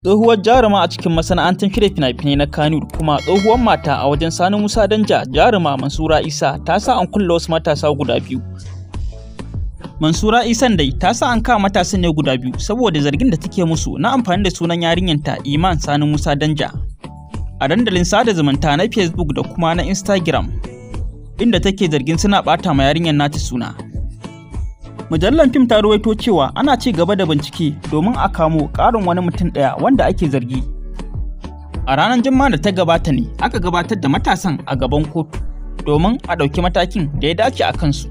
Tsohuwar jaruma a cikin masana'antar shirya fina-finai na Kannywood kuma tsohuwar mata a wajen Sani Musa Danja, jaruma Mansura Isa ta sa an kulle wasu matasa guda biyu. Mansura Isan dai ta sa an kama matasan ne guda biyu saboda zargin da take musu na amfani da sunan yarinyarta Iman Sani Musa Danja a dandalin sada zumunta na Facebook da kuma na Instagram, inda take zargin suna ɓata ma yarinyar nata suna. Mujallar fim ta ruwaito cewa ana ci gaba da bincike domin a kamo ƙarin wani mutum ɗaya wanda ake zargi. A ranar Juma'a da ta gabata ne aka gabatar da matasan a gaban kotu domin a ɗauki matakin da ya dace a kansu.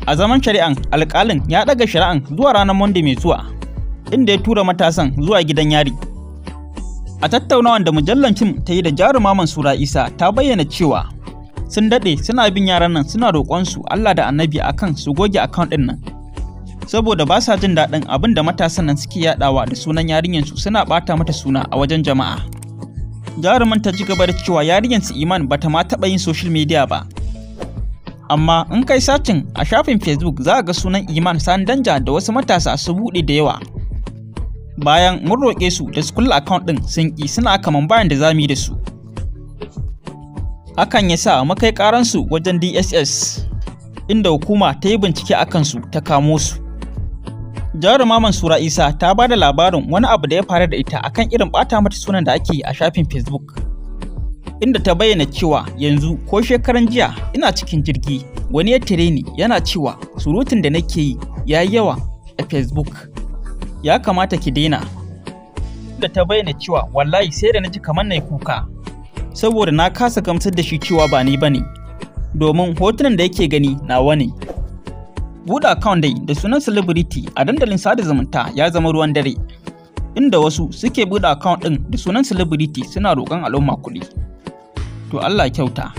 A zaman shari'an, alƙalin ya ɗaga shari'an zuwa ranar Monday mai zuwa, inda ya tura matasan zuwa gidan yari. A tattaunawan da mujallar fim ta yi da jaruma Mansura Isa ta bayyana cewa sun daɗe suna bin yaran nan suna roƙonsu Allah da Annabi akan su goge account ɗin nan, saboda ba sa jin daɗin abin da matasan nan suke yaɗawa da sunan yarinyarsu, suna ɓata mata suna a wajen jama'a. Jaruman ta ci gaba da cewa yarinyarsu Iman bata ma taɓa yin social media ba. Amma in kai sacin a shafin Facebook za ga sunan Iman Sani Danja da wasu matasa su buɗe da yawa. Bayan mun roƙe su da su kulle account ɗin, sun ƙi, suna kaman bayan da zamu yi da su. Hakan ya sa muka yi ƙaransu wajen DSS, inda hukuma ta yi bincike a kansu ta kamo su. Jaruma Mansura Isa ta ba da labarin wani abu da ya faru da ita akan irin ɓata mata sunan da ake yi a shafin Facebook, inda ta bayyana cewa yanzu ko shekaran jiya ina cikin jirgi wani ya tare ni yana cewa surutun da nake yi ya yi yawa a Facebook, ya kamata ki daina. Da ta bayyana cewa wallahi sai da na ji kamar na yi kuka, saboda na kasa gamsar da shi cewa ba ni bane, domin hotunan da yake gani nawa ne. Buɗe account dai da sunan celebrity a dandalin sada zumunta ya zama ruwan dare, inda wasu suke buɗe account ɗin da sunan celebrity suna roƙon al'umma kuɗi. To Allah kyauta.